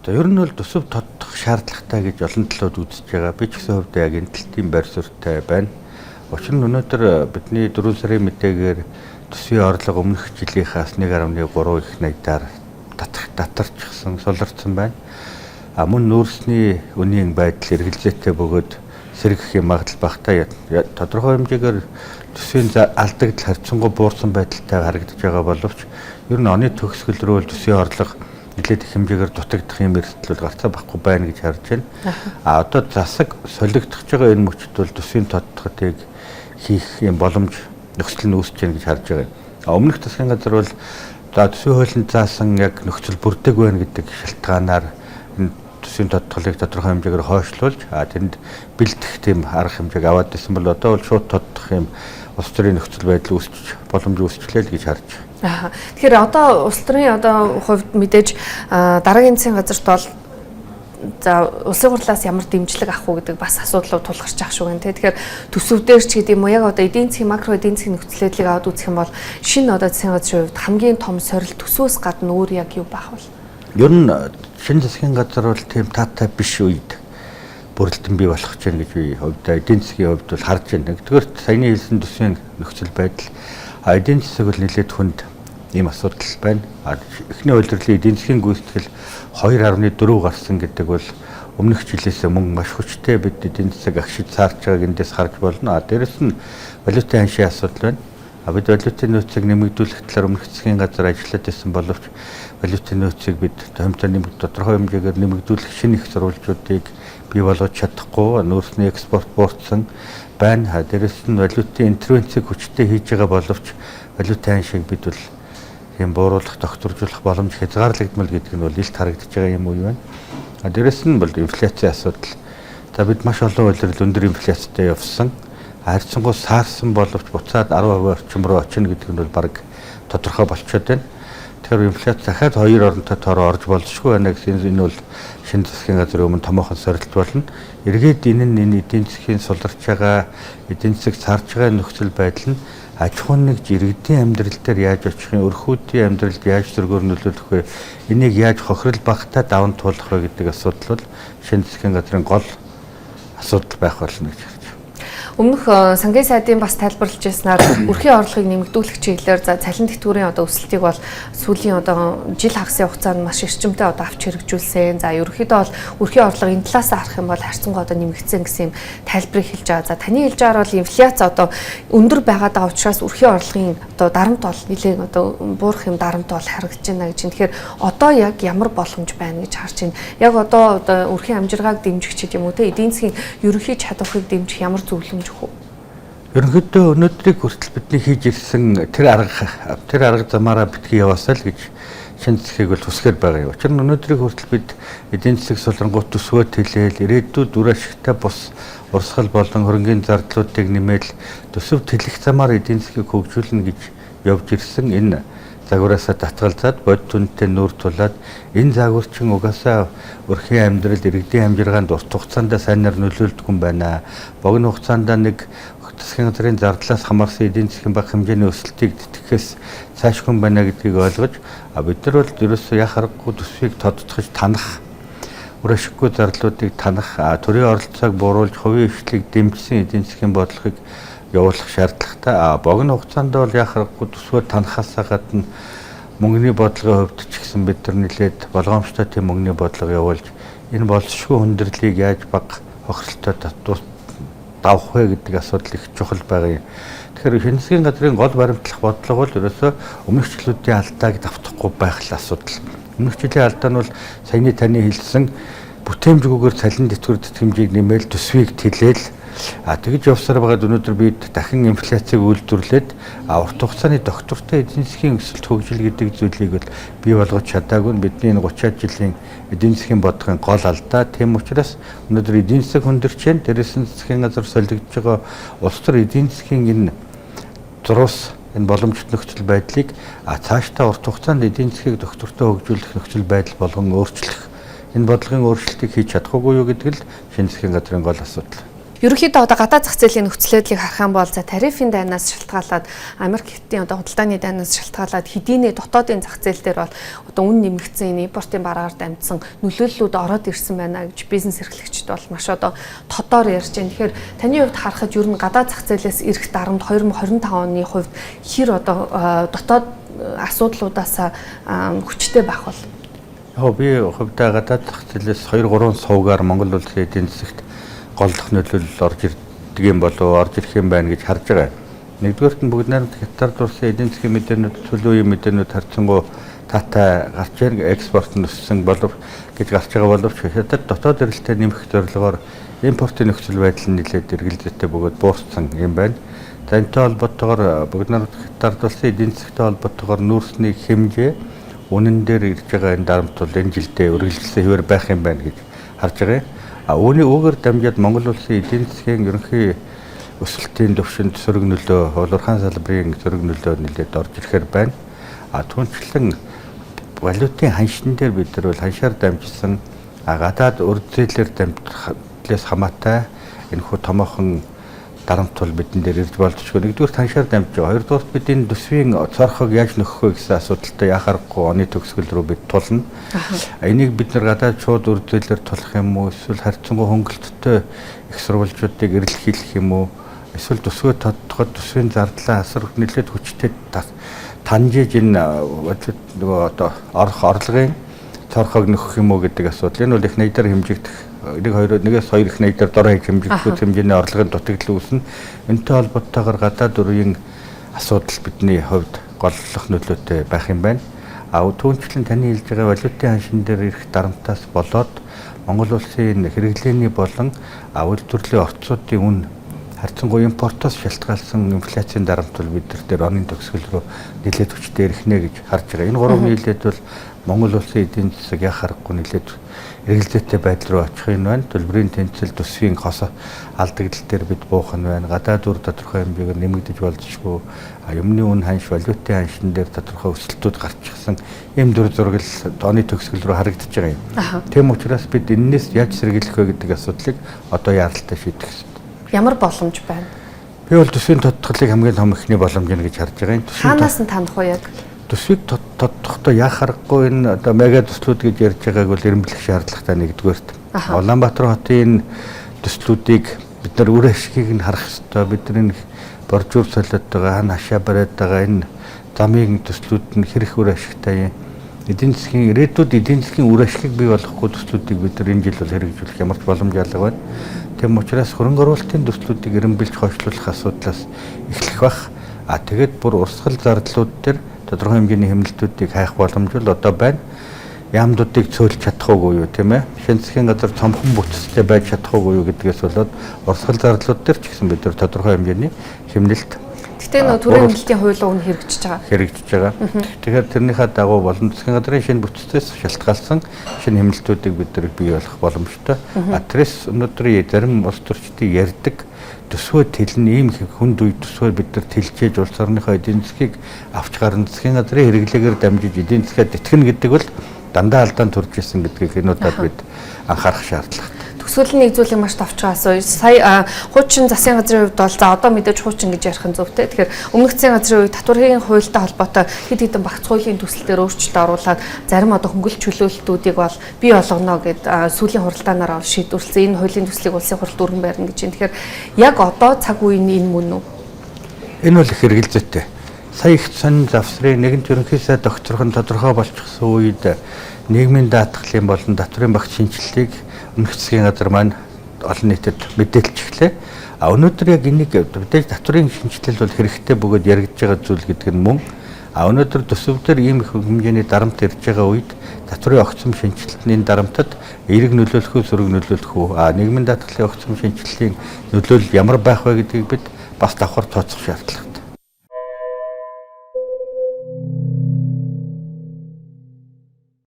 За, ер нь бол төсөв тодтох шаардлагатай гэж олон талууд үзэж байгаа. Би ч гэсэн хувьд яг энэ талтын байр суурьтай байна. Учир нь өнөөдөр бидний 4 сарын мэдээгээр төсвийн орлого өмнөх жилийнхээс 1.3 их найдаар татарчсан, суларсан байна. А мөн нүүрсний үнийн байдал эргэлзээтэй бөгөөд сэргэх юм магадлал багатай. Тодорхой хэмжээгээр төсвийн алдагдал харьцангуй буурсан байдалтай харагдаж байгаа боловч ер нь оны төгсгөл рүү төсвийн орлого нэлээд их хэмжээгээр дутагдах юм эрсдэл бол гарцаа байхгүй байна гэж харж байна. А одоо засаг солигдох байгаа энэ мөчд бол төсвийн тодтогтыг хийх юм боломж нөхцөл нь үүсэж байна гэж харж байгаа юм. А өмнөх засгийн газар бол за төсвийн хуулинд заасан яг нөхцөл бүрдэг байна гэдэг шалтгаанаар энэ төсвийн тодтголыг тодорхой хэмжээгээр хойшлуулж, а тэнд бэлтгэх тийм арга хэмжээг аваад байсан бол одоо бол шууд тодтох юм улс төрийн нөхцөл байдал үүсч боломж үүсчлээ л гэж харж байна. Тэгэхээр одоо улс төрийн одоо хувьд мэдээж дараагийн засгийн газарт бол за улсын хурлаас ямар дэмжлэг авах уу гэдэг бас асуудлууд тулгарч ах шүү гэн. Тэгэхээр төсөв дээр ч гэдэг юм уу, яг одоо эдийн засгийн, макро эдийн засгийн нөхцөл байдлыг аваад үзэх юм бол шинэ одоо засгийн газрын хувьд хамгийн том сорилт төсвөөс гадна өөр яг юу байх вэ? Ер нь шинэ засгийн газар бол тийм таатай биш үед бүрэлдэн бий болох гэж байна гэж би хувьдаа эдийн засгийн хувьд бол харж байна. Нэгдүгээр саяны хэлсэн төсвийн нөхцөл байдал, а эдийн засаг бол нэлээд хүнд ийм асуудал байна. Эхний улирлын эдийн засгийн гүйцэтгэл 2.4 гарсан гэдэг бол өмнөх жилээс мөн маш хүчтэй бид эдийн засаг агшиж цаарч байгааг эндээс харж болно. А дээрэс нь валютын ханшийн асуудал байна. А бид валютын нөөцийг нэмэгдүүлэх талаар өмнөх засгийн газар ажиллаад байсан боловч валютын нөөцийг бид томтой нэмэгд тодорхой хэмжээгээр нэмэгдүүлэх шинэ их сурвалжуудыг бий болгож чадахгүй, нүүрсний экспорт буурсан байна. Дээрэс нь валютын интервенцийг хүчтэй хийж байгаа боловч валютын ханшийг бид бол тийм бууруулах, тогтворжуулах боломж хязгаарлагдмал гэдэг нь бол илт харагдаж байгаа юм уу байна. А дээрэс нь бол инфляцийн асуудал. За, бид маш олон улирал өндөр инфляцтай явсан. Харьцангуй саарсан боловч буцаад 10% орчим руу очино гэдэг нь бол баг тодорхой болчиход байна. Тэгэхээр инфляц дахиад 2 оронтой тоороо орж болзошгүй байна гэсэн энэ бол шинэ засгийн газрын өмнө томоохон сорилт болно. Эргээд энэ нь энэ эдийн засгийн суларч байгаа, эдийн засаг цаарч байгаа нөхцөл байдал нь аж ахуйн нэгж иргэдийн амьдрал дээр яаж очих юм, өрхүүдийн амьдралд яаж зөргөөр нөлөөлөх вэ? Энийг яаж хохирол багатай даван туулах вэ гэдэг асуудал бол шинэ засгийн газрын гол асуудал байх болно гэж харж. Өмнөх сангийн сайдын бас тайлбарлаж байснаар өрхийн орлогыг нэмэгдүүлэх чиглэлээр за цалин тэтгэврийн одоо өсөлтийг бол сүүлийн одоо жил хагасын хугацаанд маш эрчимтэй одоо авч хэрэгжүүлсэн. За, ерөнхийдөө бол өрхийн орлого энэ талаас харах юм бол харьцангуй одоо нэмэгдсэн гэсэн юм тайлбарыг хэлж байгаа. За, таны хэлж байгаагаар бол инфляц одоо өндөр байгаад байгаа учраас өрхийн орлогын одоо дарамт бол нэлээд одоо буурах юм дарамт бол харагдаж байна гэж. Тэгэхээр одоо яг ямар боломж байна гэж харж байна? Яг одоо өрхийн амжиргааг дэмжих ч гэдэм үү те, эдийн засгийн ерөнхий чадварыг дэмжих ямар зөвлөмж өгөх үү? Ерөнхийдөө өнөөдрийг хүртэл бидний хийж ирсэн тэр арга замаараа битгий яваасаа л гэж шинэ засгийг бол хүсгээр байгаа юм. Учир нь өнөөдрийг хүртэл бид эдийн засаг сулрангуут төсвөө тэлээл, ирээдүйд үр ашигтай бус урсгал болон хөрөнгийн зардлуудыг нэмээл төсөв тэлэх замаар эдийн засгийг хөгжүүлнэ гэж явж ирсэн энэ загвараасаа татгалзаад, бодит үнэтэй нүүр тулаад, энэ загвар чинь угаасаа өрхийн амьдрал, иргэдийн амжиргаанд урт хугацаанд сайнаар нөлөөлдөг юм байна. Богино хугацаанд нэг засгийн газрын зардлаас хамаарсан эдийн засгийн бага хэмжээний өсөлтийг тэтгэхээс цаашгүй байна гэдгийг ойлгож, бид нар бол ерөөсөө яах аргагүй төсвийг тодотгож танах, үр ашиггүй зардлуудыг танах, төрийн оролцоог бууруулж, хувийн хвшлийг дэмжсэн эдийн засгийн бодлогыг явуулах шаардлагатай. Богино хугацаанд бол яах аргагүй төсвөө танахаасаа гадна мөнгөний бодлогын хувьд ч гэсэн бид нар нэлээд болгоомжтой тийм мөнгөний бодлого явуулж, энэ болзошгүй хүндрэлийг яаж бага хохиролтой татвар давах вэ гэдэг асуудал их чухал байгаа юм. Тэгэхээр шинэ засгийн газрын гол баримтлах бодлого бол ерөөсөө өмнөх жилүүдийн алдааг давтахгүй байх л асуудал. Өмнөх жилийн алдаа нь бол саяны таны хэлсэн бүтээмжгүйгээр цалин тэтгэвэр тэтгэмжийг нэмээл, төсвийг тэлээл, тэгж явсаар байгаад өнөөдөр бид дахин инфляцийг үйлдвэрлээд, урт хугацааны доктортой эдийн засгийн өсөлт, хөгжил гэдэг зүйлийг бол бий болгож чадаагүй нь бидний энэ 30-аад жилийн эдийн засгийн бодлогын гол алдаа. Тийм учраас өнөөдөр эдийн засаг хүндэрч байна. Дээрээс нь засгийн газар солигдож байгаа, улс төр эдийн засгийн энэ зурус, энэ боломжит нөхцөл байдлыг цаашдаа урт хугацаанд эдийн засгийг доктортой хөгжүүлэх нөхцөл байдал болгон өөрчлөх энэ бодлогын өөрчлөлтийг хийж чадахгүй юу гэдэг л шинэ засгийн газрын гол асуудал. Ерөнхийдөө одоо гадаад зах зээлийн нөхцөл байдлыг харах юм бол за тарифын дайнаас шалтгаалаад Америк хэдийн одоо худалдааны дайнаас шалтгаалаад хэдийнэ дотоодын зах зээл дээр бол одоо үн нэмэгдсэн энэ импортын бараагаар дамжсан нөлөөллүүд ороод ирсэн байна гэж бизнес эрхлэгчид бол маш одоо тодоор ярьж байна. Тэгэхээр таны хувьд харахад ер нь гадаад зах зээлээс ирэх дарамт 2025 оны хувьд хэр одоо дотоод асуудлуудаас хүчтэй байх бол? Яг би хувьдаа гадаад зах зээлээс 2-3 сувгаар Монгол улсын эдийн засагт голдох нөлөөлөл орж ирдэг юм болов орж ирэх юм байна гэж харж байгаа. Нэгдүгээрт нь бүгд найрамдах Хятад улсын эдийн засгийн мэдээнүүд, сүүлийн үеийн мэдээнүүд харьцангуй таатай гарч ирэн экспорт нь өссөн болов гэж гарч байгаа боловч Хятад дотоод эрэлтээ нэмэх зорилгоор импортын нөхцөл байдал нь нэлээд эргэлзээтэй бөгөөд буурсан юм байна. За энэтэй холбоотойгоор бүгд найрамдах Хятад улсын эдийн засгтай холбоотойгоор нүүрсний хэмжээ үнэн дээр ирж байгаа энэ дарамт бол энэ жилдээ үргэлжилсэн хэвээр байх юм байна гэж харж байгаа юм. А үүний үүгээр дамжаад Монгол улсын эдийн засгийн ерөнхий өсөлтийн түвшинд сөрөг нөлөө, хулуурхаан салбарын сөрөг нөлөө нэлээд орж ирэхээр байна. А түнчлэн валютын ханшин дээр бид нар бол ханшаар дамжсан гадаад үр зээлээр дамжлаас хамаатай энэхүү томоохон дарамт бол бидэн дээр ирж болдоггүй. Нэгдүгээр ханшаар дамжиж байгаа. Хоёрдугаарт бид энэ төсвийн цорхог яаж нөхөх вэ гэсэн асуудалтай яах аргагүй оны төгсгөл рүү бид тулна. Энийг бид нар гадаад шууд үр зээлээр тулах юм уу? Эсвэл харьцангуй хөнгөлөлттэй их сурвалжуудыг эрэлхийлэх юм уу? Эсвэл төсвөө тодтоход төсвийн зардлаа асар нэлээд хүчтэй таньжиж энэ нөгөө одоо орох орлогын цорхог нөхөх юм уу гэдэг асуудал. Энэ бол их найдаар хэмжигдэх 1-2 1-ээс 2 их найдаар дор хаяж хэмжигдэх хэмжээний орлогын дутагдал үүснэ. Энэтэй холбоотойгоор гадаад өрийн асуудал бидний хувьд голлох нөлөөтэй байх юм байна. А түүнчлэн таны хэлж байгаа валютын ханшин дээр ирэх дарамтаас болоод Монгол улсын хэрэглээний болон үйлдвэрлэлийн орцуудын үн харьцангуй импортоос шалтгаалсан инфляцийн дарамт бол бид нар дээр оны төгсгөл рүү нэлээд хүчтэй ирэх нэ гэж харж байгаа. Энэ гурав нийлээд бол Монгол улсын эдийн засаг яах аргагүй нэлээд эргэлзээтэй байдал руу очих юм байна. Төлбөрийн тэнцэл төсвийн хос алдагдал дээр бид буух нь байна. Гадаад үр тодорхой хэмжээгээр нэмэгдэж болзошгүй. Юмны үн ханш, валютын ханшин дээр тодорхой өсөлтүүд гарчихсан ийм дүр зураг л оны төгсгөл рүү харагдаж байгаа юм. Тийм учраас бид энэнээс яаж сэргийлэх вэ гэдэг асуудлыг одоо яаралтай шийдэх ёстой. Ямар боломж байна? Би бол төсвийн тодтголыг хамгийн том ихний боломж нь гэж харж байгаа юм. Хаанаас нь танах вэ яг? Төсвийг тодтохдоо яах аргагүй энэ одоо мега төслүүд гэж ярьж байгааг бол эрэмблэх шаардлагатай нэгдүгээрт. Улаанбаатар хотын энэ төслүүдийг бид нар үр ашигыг нь харах ёстой. Бид нар энэ боржуур солиод байгаа, хан хашаа бариад байгаа энэ замын төслүүд нь хэрэг үр ашигтай юм. Эдийн засгийн ирээдүйд эдийн засгийн үр ашигыг бий болгохгүй төслүүдийг бид нар энэ жил бол хэрэгжүүлэх ямар ч боломж алга байна. Тийм учраас хөрөнгө оруулалтын төслүүдийг эрэмбэлж хойшлуулах асуудлаас эхлэх бах. А тэгээд бүр урсгал зардлууд дээр тодорхой хэмжээний хэмнэлтүүдийг хайх боломж бол одоо байна. Яамдуудыг цөөлж чадах уугүй юу, тийм ээ? Шинэ засгийн газар цомхон бүтцтэй байж чадах уугүй юу гэдгээс болоод урсгал зардлууд дээр ч гэсэн бид нар тодорхой хэмжээний хэмнэлт. Гэтэ нөө төрийн хэмнэлтийн хууль уг нь хэрэгжиж байгаа. Хэрэгжиж байгаа. Тэгэхээр тэрнийхээ дагуу болон засгийн газрын шинэ бүтцээс шалтгаалсан шинэ хэмнэлтүүдийг бид нар бий болгох боломжтой. А тэрээс өнөөдрийн зарим улс төрчдийн ярьдаг төсвөө тэлнэ, ийм хүнд үе төсвөө бид нар тэлжээж улс орныхоо эдийн засгийг авч гарна, засгийн газрын хэрэглээгээр дамжиж эдийн засгаа тэтгэнэ гэдэг бол дандаа алдаан төрж исэн гэдгийг энэ удаад бид анхаарах шаардлагатай. Төгсгөлийн нэг зүйлийг маш товчхон асууя. Сая хуучин засгийн газрын хувьд бол за одоо мэдээж хуучин гэж ярих нь зөв те. Тэгэхээр өмнөх засгийн газрын үед татварын хуультай холбоотой хэд хэдэн багц хуулийн төсөл дээр өөрчлөлт оруулаад зарим одоо хөнгөлт чөлөөлтүүдийг бол бий болгоно гэд сүүлийн хуралдаанаар шийдвэрлсэн. Энэ хуулийн төслийг улсын хуралд өргөн байрна гэж байна. Тэгэхээр яг одоо цаг үе нь энэ мөн үү? Энэ бол их эргэлзээтэй. Сая их сонин завсрын нэгэнт ерөнхий сайд огцрох нь тодорхой болчихсон үед нийгмийн даатгалын болон татварын багц шинэчлэлийг өмнөх засгийн газар маань олон нийтэд мэдээлчихлээ. А өнөөдөр яг энийг мэдээж татварын шинэчлэл бол хэрэгтэй бөгөөд яригдж байгаа зүйл гэдэг нь мөн. А өнөөдөр төсөв дээр ийм их хэмжээний дарамт ирж байгаа үед татварын огцом шинэчлэлтний энэ дарамтад эерэг нөлөөлөх үү, сөрөг нөлөөлөх үү? А нийгмийн даатгалын огцом шинэчлэлийн нөлөөлөл ямар байх вэ гэдгийг бид бас давхар тооцох шаардлагатай.